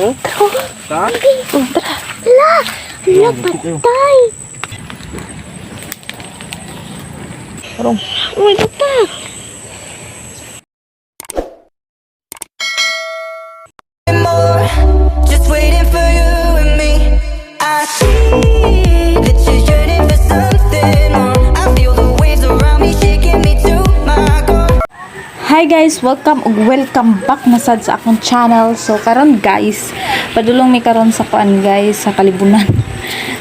Oh? Tara. Ta? Oh, tara. La! La, patay! Tarong. Uy, bata! More, just waiting for you and me. I see that you're yearning for something more. I feel the waves around me shaking me to my core. Hi guys, welcome ug welcome back na sad sa akong channel. So karon guys, padulong mi karon sa kuan guys sa kalibunan.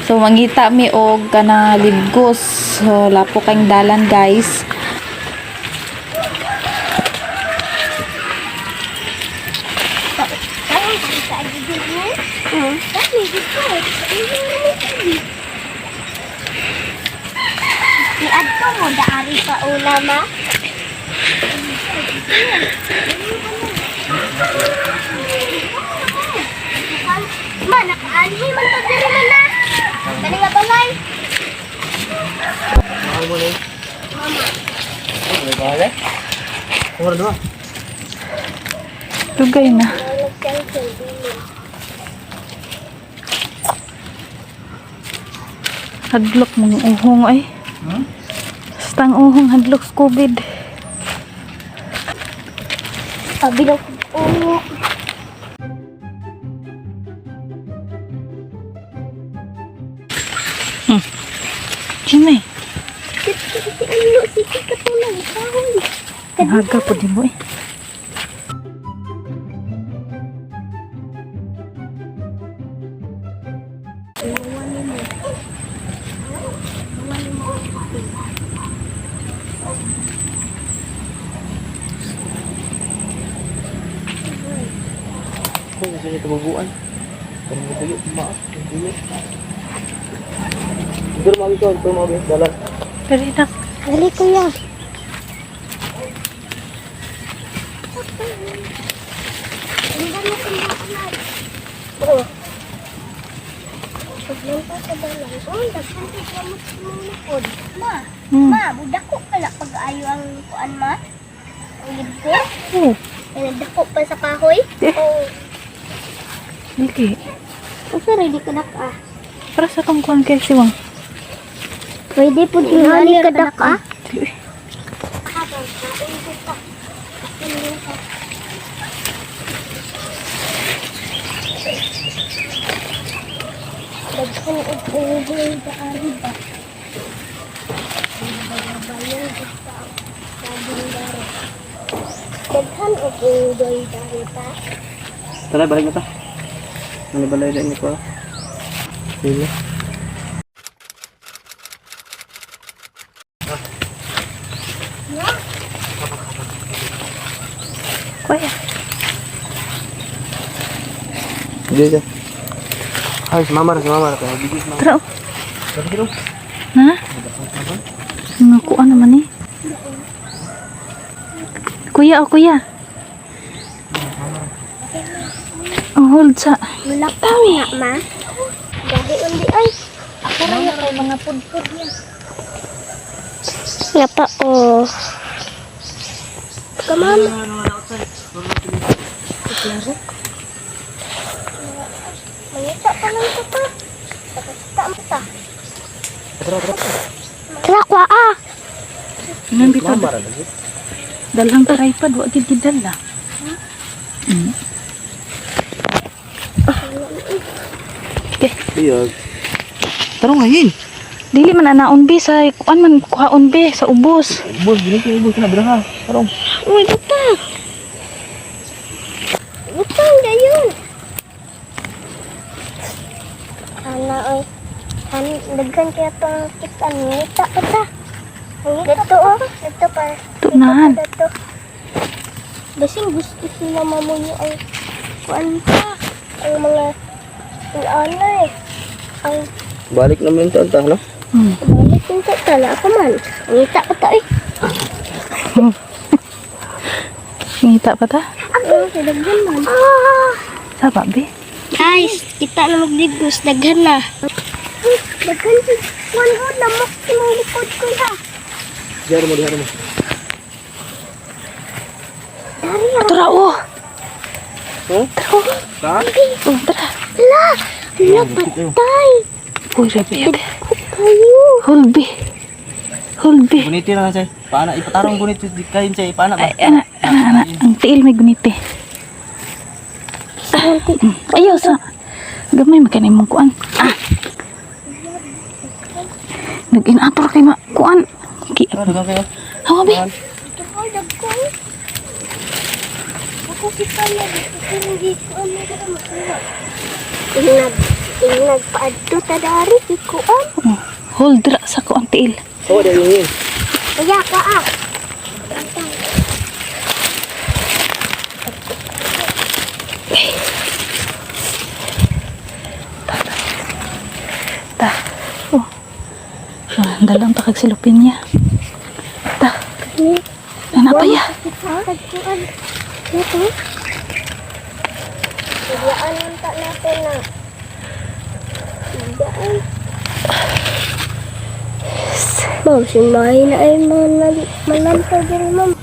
So mangita mi og kana libgos. So lapo kayong dalan guys. Niadto mo daari pa una ma. Ma, nakaanhi man to diri man na. Kani nga balay. Mahal mo na eh. Mama. May bahala? Kumara doon. Dugay na. Hadlok mong uhong ay. Hmm? Basta ang uhong hadlok sa COVID. Sabi ng oo. Jimmy, Sige, sige katulog. Kahoy. ang haga po din mo eh. Kung nasa niya kabubuan. Parang matuyo, maas, matuyo. Duro mami ko, duro mami, dalan. Pero nak, Dali kuya. Oh. Paglanta sa dalan, oh, daghan kay gamot sa mga likod. Ma, ma, budako pala pag-ayo ang kuan ma. Ang libgo. Oh, Kaya nagdako pa sa kahoy. Eh. Oh. dili. Unsa ready ka dak ah? Para sa tong kuan kay siwang. Pwede po tingali ka dak ah. Dili. eh. Daghan og ugoy daari ba? Bayan sa sabong daro. Daghan og ugoy dari pa. Tara, balik na ta. Ano balay na ko? Sige. Kuya. Sige, sige. Ay, si mama ra, si mama ra. Kaya bigis mama. Tara. oh. Tara, dito. Na? Nga kuan naman eh. Kuya, oh kuya. Oh, hold sa. Mulakaw na ma. Gahi undi ay. Ako ra na kay mga pudpud niya. Nga pa oh. Kamama. Mangita pa lang ito pa. Nakita mo ta. Tara, tara. Tara kwa ah. Nandito. Mama ra lagi. Dalang tripod, wa gid gidala. Okay. Iya. Tara ngayon. Dili man anaon bi sa kuan man kuhaon bi sa ubos. Ubos, dili ko ubos na biraha. Tarong. Uy, butang. Butang gayon. Ana oy. Han daghan kaya tong kitan ngita pa ta. Dito oh, dito pa. Tunahan. Dito. Basing gusto sila mamunyo ang kuan pa. Ang mga ano eh. Ang Balik naman ito, ta, no? Balik yung tala ako man. Ngita pa ta eh. Ngita pa ta? Ako, daghan man. Ah! Saba bi. Guys, kita na magdigos, daghan na. Daghan si Juan ho, lamok si mga likod ko ya. Diharo mo, diharo mo. Dari Ato ra oh. Oh? Tara, oh. Ta? Oh, tara. Hala! Hala, patay! Uy, rabi. Kayo! Hulbi. Hulbi. Guniti na lang say. Paana ipatarong guniti di kain say paana ba? Ay, ana, ana, ana. Ang tiil may guniti. Ayaw sa. Gamay makanay mong kuan. Ah. Nag-inator kay ma kuan. Ki Tara, dugang kayo. Hawa bi. Ito ko, dagko. Ako kita na dito, hindi ko ano ka makuha. Inag, inag paadto tadari, ikuan. Oh, hold ra sa kuan tiil. Oh, di yun. Kaya ka ah. Ta. Oh. So, dalang ta kag silupin niya. Ta. Ana pa ya. Tagkuan. Ito. Biglaan ang ta natin na. Biglaan. Ma'am, si Mahi na ay manantag din, ma'am.